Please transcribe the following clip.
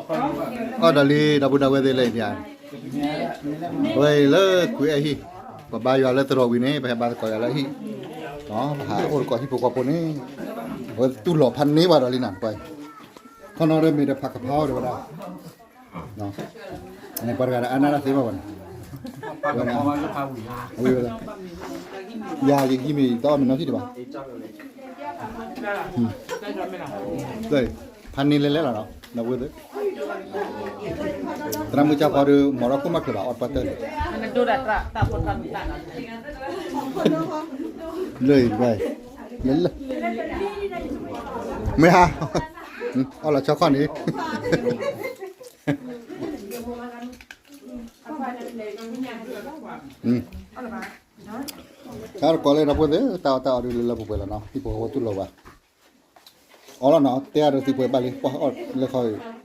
အီၣ်ဒီးလံ ဒီပုၢ်ဒီဝဲၢ်သ့ၣ်လၢအံၤန့ၣ်, ဝဲအံၤလၢကွံာ်အဲၣ်ဟံၣ်, ပဘါယွၤလၢသရိာ်ဝံၤန့ၣ် ပဟဲဘါသကိးယွၤလၢဟံၣ်, ပဟးအိၣ်သကိးဟံၣ်ဖိဃီဖိန့ၣ်, အဝဲတူၢ်လိာ်ဖးန့ၢ်ဘၣ်ဒီးလံနၤ, ခီနီၣ်ဒီးမ့ၢ်တဖးကဖးအီၤဒီးဝဲဒၣ် ပှၤတဂၤဒီးအါနၢ်တၢ်သ့ဘၣ်ဘၣ်န့ၣ်, ဝဲဒၣ်, ဝဲဒၣ်, ယၤယဟံးမ့ၢ်တအီၣ်မ့ၢ်နီၢ်ထံၣ်တဘၣ်, ဖးန့ၢ်လဲၤလဲၤလီၤနီၤ, ဒီပုၢ်ဝဲၢ်သ့ၣ်, သရၣ်မုၣ်ကၢ်ဖီဒီး မၤထီၣ်ခိၣ်မၤချၢးဘၣ် အီၣ်တပှၢ်တၢၢ်န့ၣ်, လၢအံၤတပှၢ်, လဲၤလဲၤ, မ့ၢ်ဟါ, အီၣ်လီၤဆီခီၣ်န့ၣ် တၢ်တကိးလၢဒီပုၢ်ဝဲၢ်သ့ၣ် တၢ်အီၣ်တၢ်အီဒုးလၢလၢပှဲၤပှဲၤလီၤနီၤ, ဟံၣ်ဖိဃီဖိတူၢ်လိာ်ဘၣ်, အီၣ်လီၤနီၤ, တဲအါဒီးသုပှဲၤဘၣ်လံ ပှၤအီၣ်လၢခီ